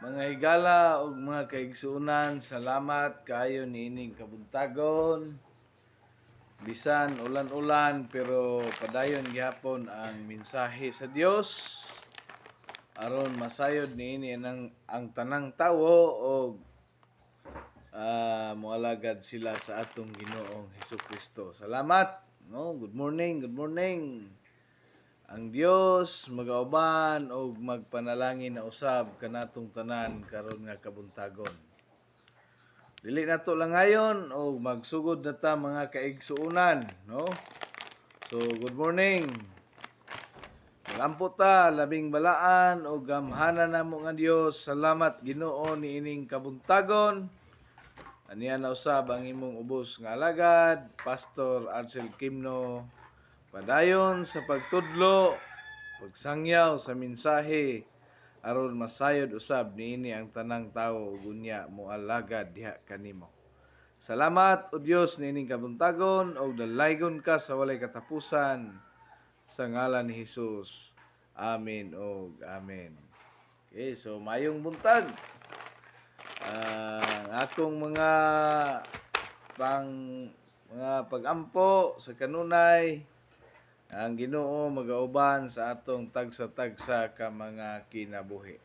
Mga higala ug mga kaigsuonan, salamat kaayo niining kabuntagon. Bisan ulan-ulan, pero padayon gihapon ang mensahe sa Dios aron masayod niini ang tanang tawo og moalagad sila sa atong Ginoong Hesukristo. Salamat. No, good morning, good morning. Ang Dios magauban og magpanalangin na usab kanatong tanan karon nga kabuntagon. Dili nato langayon og magsugod na ta, mga kaigsuonan, no? So good morning. Magampo ta. Labing balaan og gamhanan namo nga Dios, salamat, Ginoo, niining kabuntagon. Aniya na usab ang imong ubos nga alagad, Pastor Arcel Kimno. Padayon sa pagtudlo, pagsangyaw sa mensahe aron masayod usab niini ang tanang tawo ug unya moalagad diha kanimo. Salamat, o Dios, niining kabuntagon ug dalaygon ka sa walay katapusan sa ngalan ni Hesus. Amen ug amen. Okay, so mayong buntag. Ang akong mga pang mga pagampo sa kanunay, ang Ginoo magauban sa atong tagsa-tagsa ka mga kinabuhi.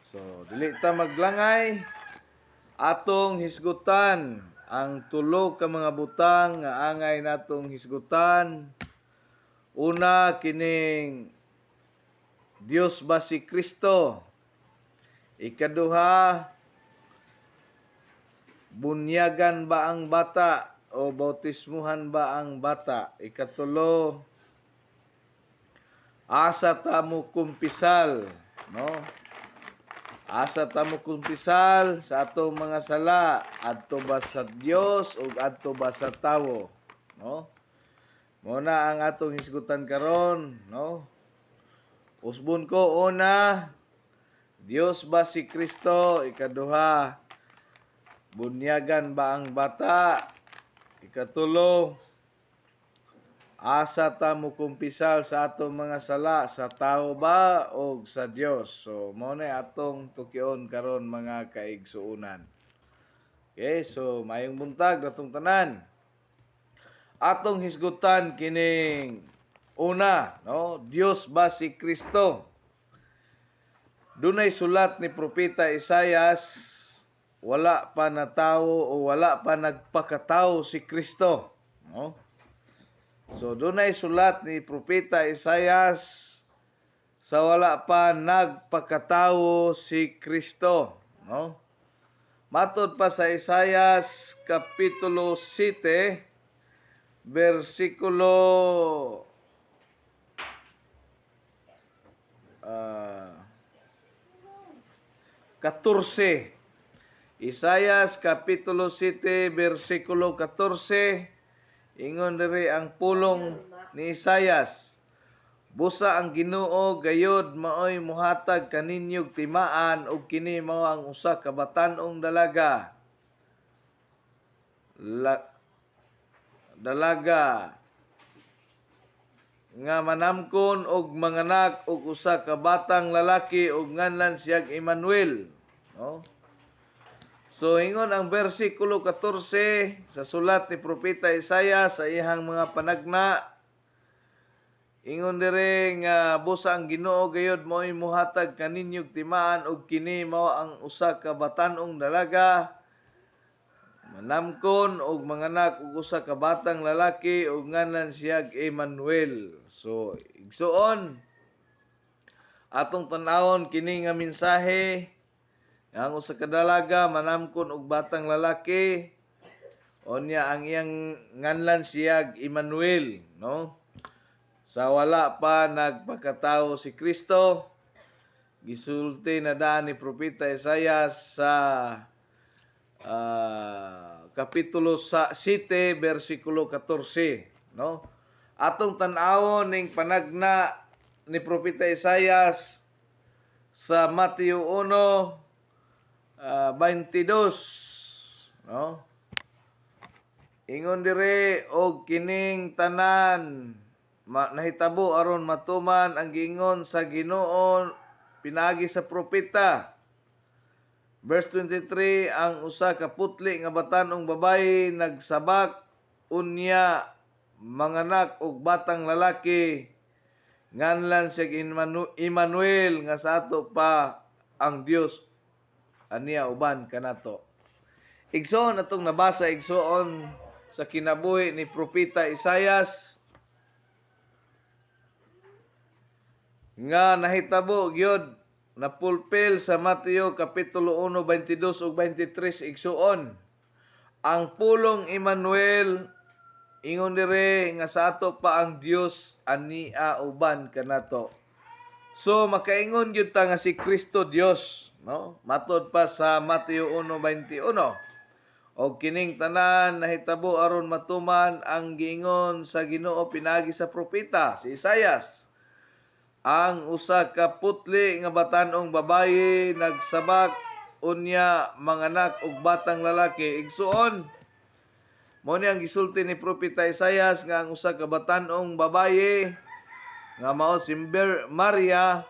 So dili ta maglangay, atong hisgutan ang tulo ka mga butang nga angay natong hisgutan. Una, kining Dios ba si Kristo? Ikaduha, bunyagan ba ang bata o bautismuhan ba ang bata? Ikatulo, asa ta mo kumpisal, no? Asa ta mo kumpisal sa atong mga sala, adto ba sa Dios o adto ba sa tawo, no? Mao na ang atong hisgutan karon, no? Usbon ko, una, Dios ba si Kristo? Ikaduha, bunyagan ba ang bata? Ikatulo, asa ta mo kumpisal sa atong mga sala, sa tao ba o sa Dios? So mao na atong tukion karon, mga kaigsuonan. Okay, so mayong buntag natong tanan. Atong hisgutan kining una, no? Dios ba si Kristo? Dunay sulat ni Propeta Isayas, wala pa natawo o wala pa nagpakatao si Kristo, no? So dunay sulat ni Propeta Isayas sa wala pa nagpakatao si Kristo, no? Matod pa sa Isayas kapitulo 7 bersikulo 14. Isayas kapitulo 7 bersikulo 14, ingon diri ang pulong ni Isayas: "Busa ang Ginoo gayod maoy mohatag kaninyog timaan ug kini mao ang usa ka batan-ong dalaga dalaga nga manamkon og manganak og usa ka batang lalaki ug nganlan siyag Emmanuel," no? So ingon ang bersikulo 14 sa sulat ni Propeta Isaiah sa iyang mga panagna, ingon dire nga busa ang Ginoo gayod maoy mohatag kaninyog timaan ug kini mao ang usa ka batan-ong dalaga manamkon og manganak og usa ka batang lalaki ug nganlan siyag Emmanuel. So igsuon, atong tan-awon kini nga mensahe nga ang usa ka dalaga manamkon og batang lalaki, unya ang iyang nganlan siyag Emmanuel, no? Sa wala pa nagpakatao si Kristo, gisulti na daan ni Propeta Isaias sa kapitulo sa 7 bersikulo 14, no? Atong tan-awon ning panagna ni Propeta Isaias sa Mateo 1 22, no? Ingon dire, "Og kining tanan nahitabo aron matuman ang giingon sa Ginoo pinaagi sa propeta." Verse 23, ang usa ka putli nga batan-ong babayi nagsabak, unya manganak og batang lalaki, nganlan siya Emmanuel, nga sa ato pa ang Dios ania uban kanato. Igsoon, atong nabasa, igsoon, sa kinabuhi ni Propeta Isayas nga nahitabo gyud, na fulfill sa Mateo kapitulo 1, 22 ug 23, igsoon. Ang pulong Emmanuel, ingon dire nga sa ato pa ang Dios ania uban kanato. So makaingon gyud ta nga si Kristo Dios, no? Matod pa sa Mateo 1:21. Og kining tanan nahitabo aron matuman ang giingon sa Ginoo pinaagi sa propeta si Isayas. Ang usa ka putli nga batan-ong babayi nagsabak, unya manganak og batang lalaki. Igsuon, mao ni ang gisulti ni propeta Isayas nga ang usa ka batan-ong babayi nga mao si Maria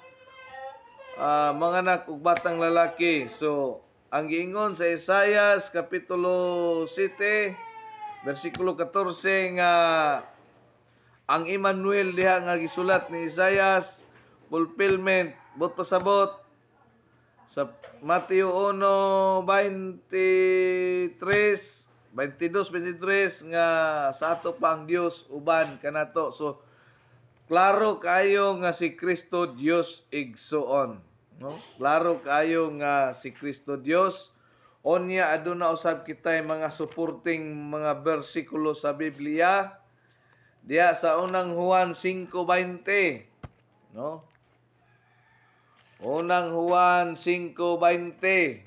manganak og batang lalaki. So ang giingon sa Isayas kapitulo 7 bersikulo 14 nga ang Emmanuel diha nga gisulat ni Isayas, fulfillment bot pasabot sa Mateo 1:23, 22, 23 nga sa ato pa ang Dios uban kanato. So klaro kayo nga si Kristo Dios, igsuon, no? Klaro kayo nga si Kristo Dios. Onya aduna usab kitay mga supporting mga bersikulo sa Biblia diya sa Unang Juan 5:20, no? Unang Juan 5:20.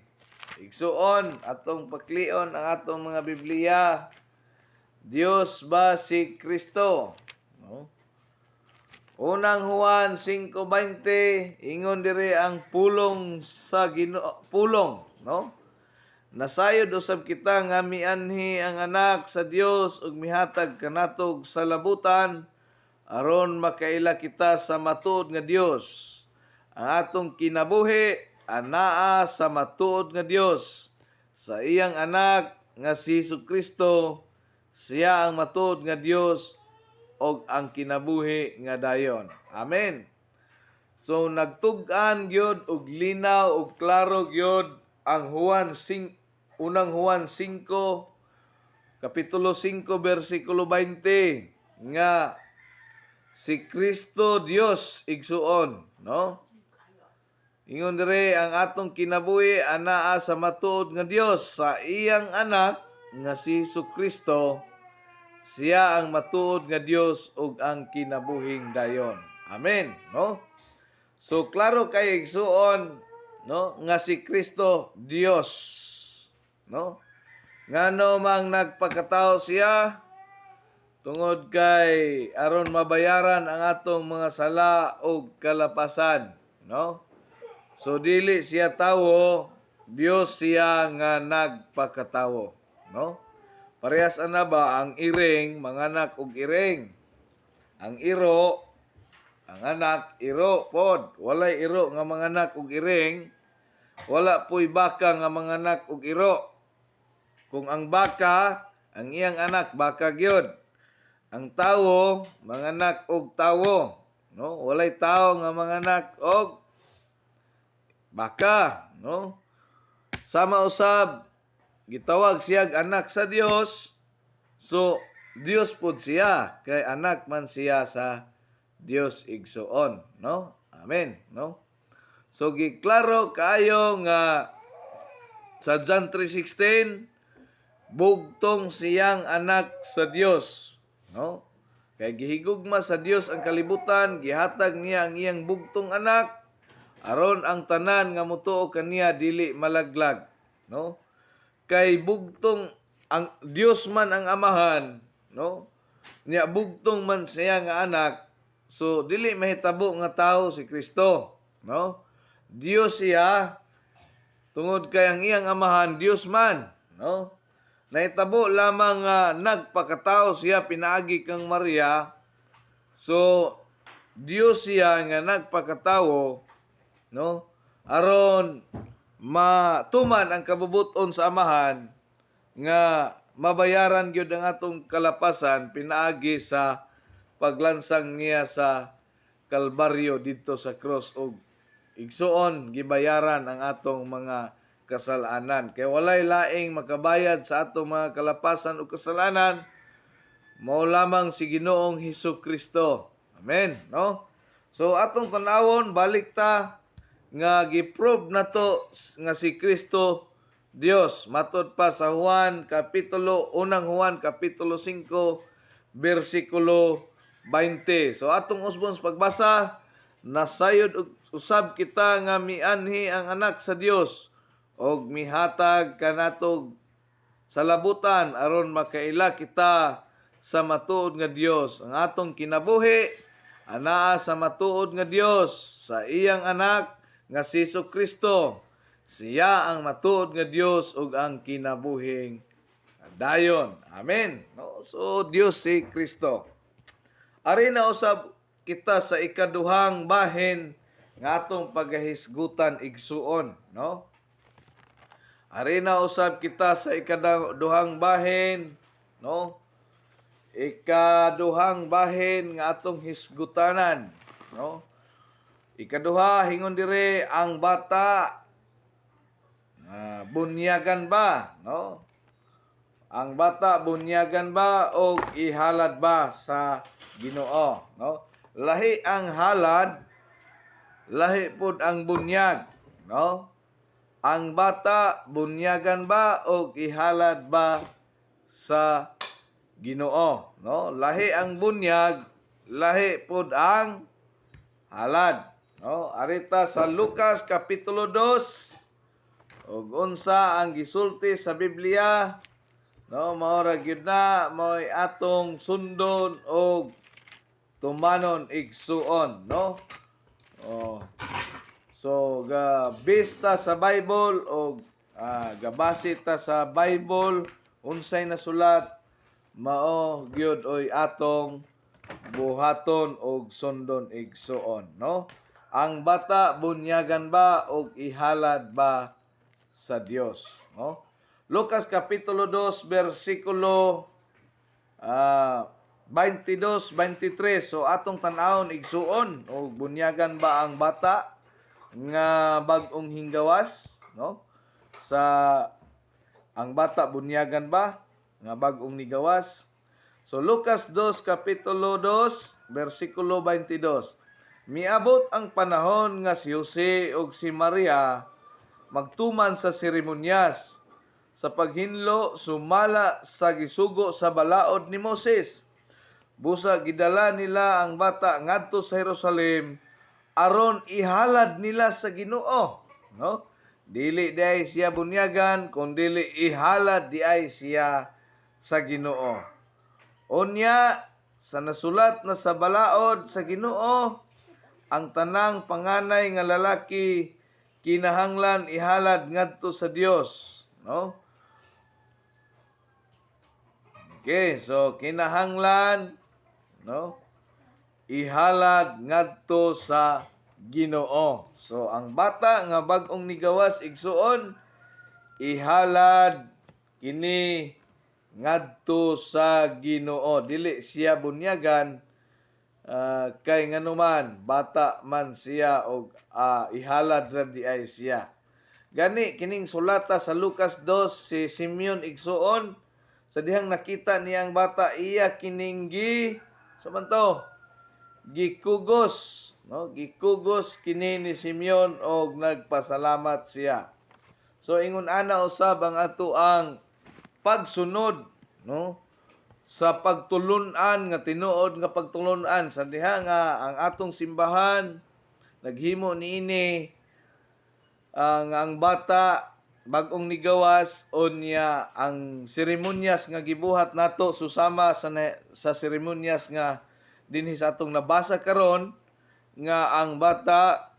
Igsuon, atong paklion ang atong mga Biblia. Dios ba si Kristo? No? Unang Juan 5:20, ingon diri ang pulong sa Ginoo, pulong, no? Nasayod usab kita nga mianhi ang Anak sa Dios ug mihatag kanatog sa labutan aron makaila kita sa matuod nga Dios. Ang atong kinabuhi anaa sa matuod nga Dios sa iyang Anak nga si Kristo. Siya ang matuod nga Dios og ang kinabuhi nga dayon. Amen. So nagtug-an gyud og linaw og klaro gyud ang Juan 5, Unang Juan 5, kapitulo 5 bersikulo 20 nga si Kristo Dios, igsuon, no? Ingon dire, ang atong kinabuhi anaa sa matuod nga Dios sa iyang Anak nga si Kristo. Siya ang matuod nga Dios ug ang kinabuhing dayon. Amen, no? So klaro kay, igsuon, no, nga si Kristo Dios, no? Ngano mang nagpakatao siya? Tungod kay aron mabayaran ang atong mga sala ug kalapasan, no? So dili siya tawo, Dios siya nga nagpakatawo, no? Parehas ana ba, ang iring manganak og iring. Ang iro, ang anak iro pod. Walay iro nga manganak og iring. Wala poy baka nga manganak og iro. Kung ang baka, ang iyang anak baka gyud. Ang tawo manganak og tawo, no? Walay tawo nga manganak og baka, no? Sama usab, gitawag siya Anak sa Dios. So Dios pod siya kay anak man siya sa Dios, igsuon, no? Amen, no? So giklaro kaayo nga sa John 3:16, bugtong siyang Anak sa Dios, no? Kay gihigugma sa Dios ang kalibutan, gihatag niya ang iyang bugtong Anak aron ang tanan nga motuo kaniya dili malaglag, no? Kay bugtong ang Dios man ang Amahan, no? Nya bugtong man siya nga Anak, so dili mahitabo nga tao si Kristo, no? Dios siya tungod kay ang iyang Amahan Dios man, no? Nahitabo lamang nga nagpakatao siya pinaagi kang Maria. So Dios siya nga nagpakatao, no? Aron Matuman ang kabubuton sa Amahan nga mabayaran gyud ang atong kalapasan pinaagi sa paglansang niya sa Kalbaryo didto sa cross og, igsuon, gibayaran ang atong mga kasalanan. Kay walay laing makabayad sa atong mga kalapasan ug kasalanan, mao lamang si Ginoong Hesus Kristo. Amen, no? So atong tan-awon, balik ta nga gi-prove nato nga si Kristo Dios matod pa sa Juan kapitulo, Unang Juan kapitulo 5 bersikulo 20. So atong usbon sa pagbasa: "Nasayod usab kita nga mianhi ang Anak sa Dios og mihatag kanatog sa labutan aron makaila kita sa matuod nga Dios. Ang atong kinabuhi anaa sa matuod nga Dios sa iyang Anak nga si Hesus Kristo. Siya ang matuod nga Dios ug ang kinabuhing dayon." Amen. No? So Dios si Kristo. Ari na usab kita sa ikaduhang bahin nga atong pagahisgutan, igsuon, no? Ari na usab kita sa ikaduhang bahin, no? Ikaduhang bahin nga atong hisgutanan, no? Ikaduha, hingon dire, ang bata bunyagan ba, no? Ang bata, bunyagan ba o ihalad ba sa Ginoo, no? Lahi ang halad, lahi pud ang bunyag, no? Ang bata, bunyagan ba o ihalad ba sa Ginoo, no? Lahi ang bunyag, lahi pud ang halad, no? Ari ta sa Lucas kapitulo 2 ug unsa ang gisulti sa Biblia, no? Mao ra gyud na mo'y atong sundon og tumanon, igsuon, no? Oh. So ga bista sa Bible og gabase ta sa Bible, unsay nasulat mao gyud oy atong buhaton og sundon, igsuon, no? Ang bata, bunyagan ba og ihalad ba sa Dios, no? Lucas kapitulo 2 bersikulo 22, 23. So atong tan-awon, igsuon, og bunyagan ba ang bata nga bag-ong hinggawas, no? Sa ang bata, bunyagan ba nga bag-ong nigawas? So Lucas 2 kapitulo 2 bersikulo 22. "Miabot ang panahon nga si Jose ug si Maria magtuman sa seremonyas sa paghinlo sumala sa gisugo sa balaod ni Moses. Busa gidala nila ang bata ngadto sa Jerusalem aron ihalad nila sa Ginoo," no? Dili diay siya bunyagan, kun dili ihalad diay siya sa Ginoo. "Unya sa nasulat na sa balaod sa Ginoo, ang tanang panganay nga lalaki kinahanglan ihalad ngadto sa Dios," no? Okay, so kinahanglan, no, ihalad ngadto sa Ginoo. So ang bata nga bag-ong nigawas, igsuon, ihalad kini ngadto sa Ginoo. Dili siya bunyagan kay nganuman bata man siya og ihalad ra di ay siya. Gani kining sulata sa Lucas 2, si Simeon, igsuon, sa dihang nakita niya ang bata, iya kining gi sa man to gikugos, no? Gikugos kini ni Simeon og nagpasalamat siya. So ingon ana usab ang ato ang pagsunod, no, sa pagtulun-an nga tinuod nga pagtulun-an sa diha nga ang atong simbahan naghimo niini ang bata bag-ong nigawas, unya ang seremonyas nga gibuhat nato susama sa seremonyas nga dinhi sa atong nabasa karon nga ang bata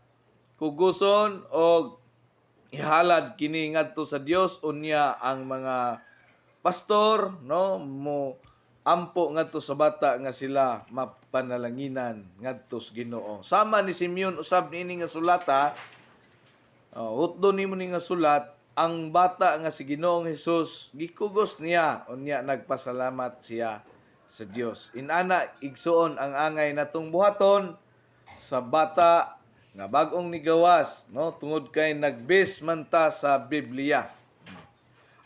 kuguson og ihalad kini ngadto sa Dios, unya ang mga pastor, no, mo ampo ngadto sa bata nga sila mapanalanginan ngadto sa Ginoo. Sama ni Simeon usab niini nga sulata. Hutdo nimo ni nga sulat, ang bata nga si Ginoong Hesus gikugos niya, unya nagpasalamat siya sa Dios. Inana, igsuon, ang angay natong buhaton sa bata nga bag-ong nigawas, no, tungod kay nagbase man ta sa Biblia.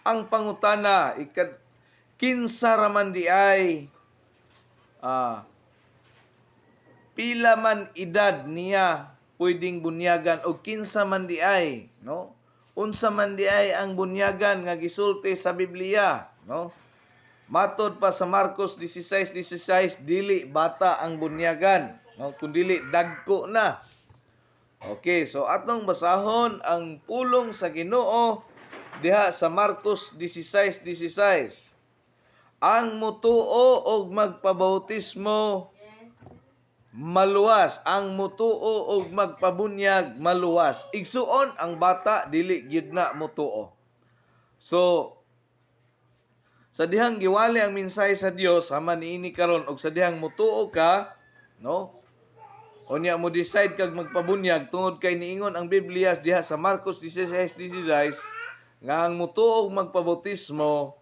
Ang pangutana ikad, kinsa ra man di ay, pila man edad niya pwedeng bunyagan, o kinsa man di ay, no, unsa man di ay ang bunyagan nga gisulti sa Biblia, no? Matod pa sa Marcos 16:16, dili bata ang bunyagan, no, kundili dagko na. Okay, so atong basahon ang pulong sa Ginoo diha sa Marcos 16:16. Ang mutuo og magpabautismo maluwas, ang mutuo og magpabunyag maluwas. Igsuon, ang bata dili gyud na mutuo. So sa dihang giwali ang mensahe sa Dios sama niini karon og sa dihang mutuo ka, no, unya mo decide kag magpabunyag, tungod kay niingon ang Biblia diha sa Marcos 16:16 nga ang mutuo og magpabautismo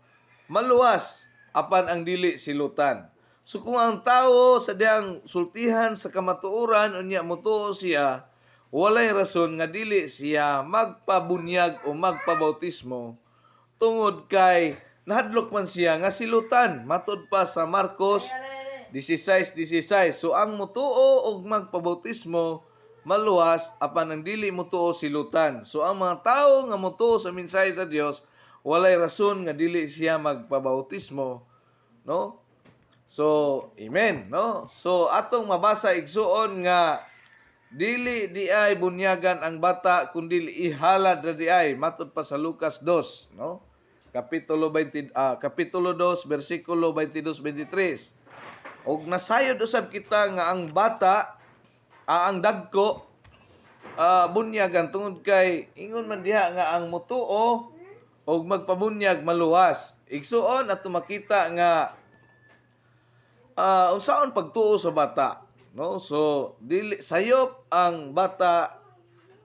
maluwas, apan ang dili silutan. So kung ang tawo sa dihang sultihan sa kamatuoran unya mutuo siya, walay rason nga dili siya magpabunyag o magpabautismo tungod kay nahadlok man siya nga silutan, matod pa sa Marcos 16:16. So ang mutuo og magpabautismo maluwas, apan ang dili mutuo silutan. So ang mga tawo nga mutuo sa mensahe sa Dios, walay rason nga dili siya magpabautismo, no? So amen, no? So atong mabasa, igsuon, nga dili di ay bunyagan ang bata kundi ihalad ra di ay, matod pa sa Lucas 2, no, kapitulo 20, kapitulo 2 bersikulo 22 23. Og nasayod usab kita nga ang bata, ang dagko, bunyagan tungod kay ingon man diha nga ang mutuo og magpabunyag maluwas. Igsuon, ato makita nga unsaon pagtuo sa bata, no? So dili sayop ang bata,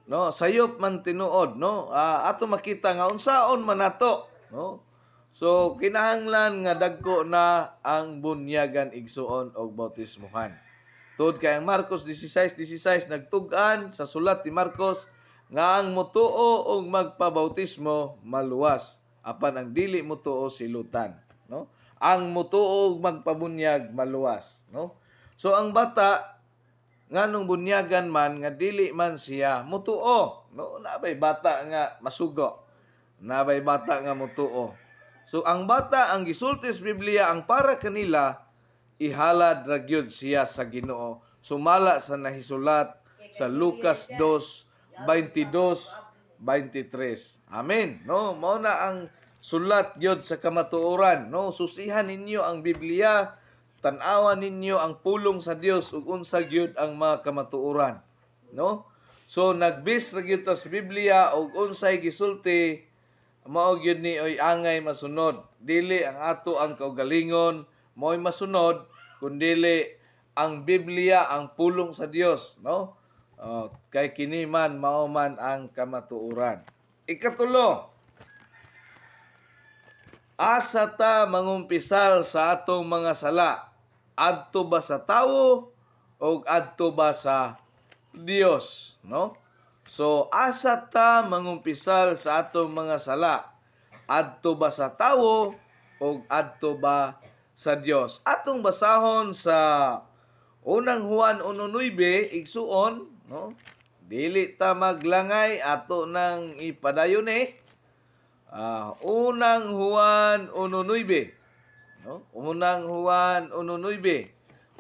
no, sayop man tinuod, no? Ato makita nga unsaon man nato, no? So kinahanglan nga dagko na ang bunyagan, igsuon, og bautismuhan. Tungod kay ang Marcos 16:16 nagtug-an sa sulat ni Marcos nga ang mutuo og magpabautismo maluwas, apan ang dili mutuo silutan, no? Ang mutuo og magpabunyag maluwas, no? So ang bata, nganong bunyagan man nga dili man siya mutuo, no? Nabay bata nga masugo, nabay bata nga mutuo. So ang bata, ang gisulti sa Biblia, ang para kanila ihalad ra gyud siya sa Ginoo sumala sa nahisulat sa Lucas 2:22 23. Amen, no? Mao na ang sulat gyud sa kamatuoran, no? Susihan ninyo ang Biblia, tan-awan ninyo ang pulong sa Dios ug unsa gyud ang mga kamatuoran, no? So nagbase ra gyud ta sa Biblia ug unsay gisulti, mao gyud ni oy angay masunod. Dili ang ato ang kaugalingon mo'y masunod, kundili ang Biblia, ang pulong sa Dios, no? Oh, kay kini man mao man ang kamatuoran. Ikatulo, asa ta mangumpisal sa atong mga sala? Adto ba sa tawo o adto ba sa Dios, no? So asa ta mangumpisal sa atong mga sala? Adto ba sa tawo o adto ba sa Dios? Atong basahon sa Unang Juan 1:9, igsuon, no? Dili ta maglangay, ato nang ipadayon eh. Unang Juan 1:9. No? Unang Juan 1:9.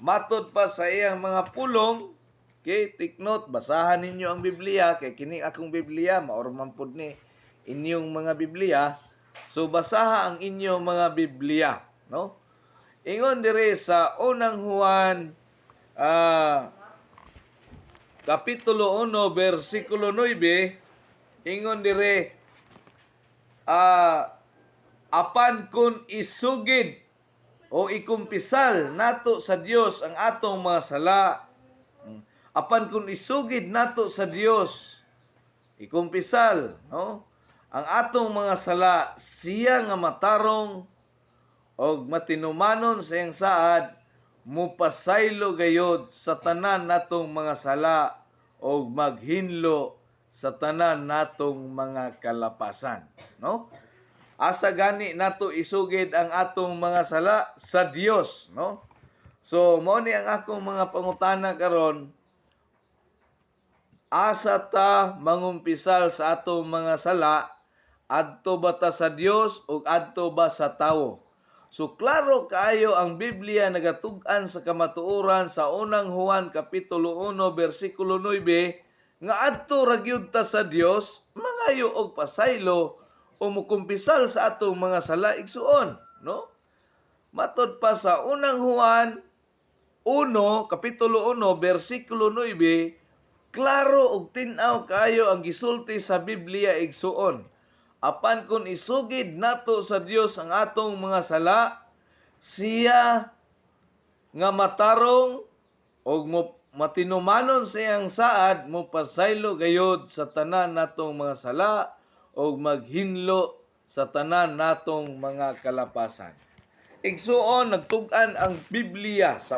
Matod pa sa iyang mga pulong, okay, take note, basahan ninyo ang Biblia, kay kini akong Biblia, mao man pud ni inyong mga Biblia. So basaha ang inyong mga Biblia, no? Ingon dire sa Unang Juan kapitulo 1 bersikulo 9, ingon dire, apan kung isugid o ikumpisal nato sa Dios ang atong mga sala, apan kung isugid nato sa Dios Ikumpisal, no, ang atong mga sala, siya nga matarong og matinumanon sa iyang saad, mupasaylo gayod sa tanan natong mga sala og maghinlo sa tanan natong mga kalapasan, no? Asa gani nato isugid ang atong mga sala? Sa Dios, no? So mao ni ang akong mga pangutana karon: asa ta mangumpisal sa atong mga sala? Adto ba ta sa Dios o adto ba sa tawo? So klaro kaayo ang Biblia nagatug-an sa kamatuoran sa Unang Juan kapitulo 1 bersikulo 9 nga adto ra gyud ta sa Dios mangayo og pasaylo o mukumpisal sa atong mga sala, igsuon, no? Matod pa sa Unang Juan 1 kapitulo 1 bersikulo 9, klaro ug tin-aw kaayo ang gisulti sa Biblia, igsuon. Apan kung isugid nato sa Dios ang atong mga sala, siya nga matarong og mo matinumanon sa iyang saad, mopasaylo gayod sa tanan natong mga sala og maghinlo sa tanan natong mga kalapasan. Igsuon, nagtug-an ang Biblia sa